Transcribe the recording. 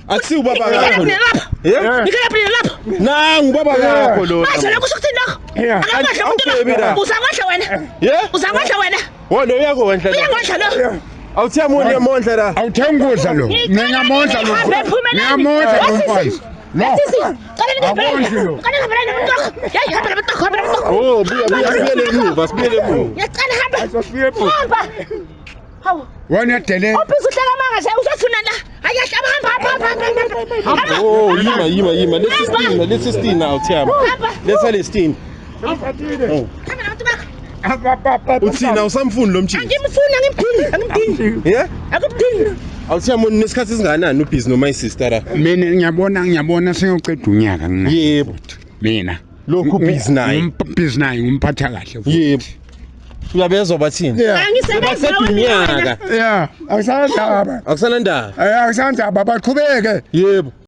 Akusiwo ubaba kakho lo. Lapha. Yeah. Ngikela phela lapha. Nangu ubaba kakho lo. Manje lokho kusho ukuthini lokho? Yeah. Akakwadla umuntu Awufebi la. lo. Uzangwadla wena. Yeah? Uzangwadla wena. Wo lo uyakondla la. Uyangwadla lo. Awuthiya munye mondla la. Awuthengi ukudla lo. Ngiyamondla lo. Hambe phumelani. Ngiyamondla lo mfazi. Lo. Sisi, cela ningabhekani. Akondli lo. Cela ningabhekani nomuntu wakho. Hey, hamba nabantu bakho, hamba nabantu bakho. Oh, buya buya sibuyele emuva, sibuyele emuva. Ngiyacela hamba. Asifike pho. Hamba. Hawu. Wena uyadelela. Ubhizi uhleka amanga nje uzofuna la. Hayi hamba hamba hamba hamba. Hamba. Oh, yima yima yima. Let's stina, let's stina awuthiyami. Hamba. Let's lestina. Awuphathile. Hamba nabantu bakho. Uthina usamfuni lo mjini. Angimfuni, angimdingi, angimdingi. Yeah? Angimdingi. Awuthiya munye nesikhathi esingakanani ubhizi noma isister la? Mina ngiyabona ngiyabona sengiyoceda unyaka ngina. Yebo. Mina. Lokhu ubhizi naye. Ubhizi naye ngumphatha kahle futhi. Yebo. Uyabezwa bathini? Yeah. Angisebenzi Baqeda unyaka. Yeah, akusanandaba. Akusanandaba. Eh akusanandaba baqhubeke. Yebo.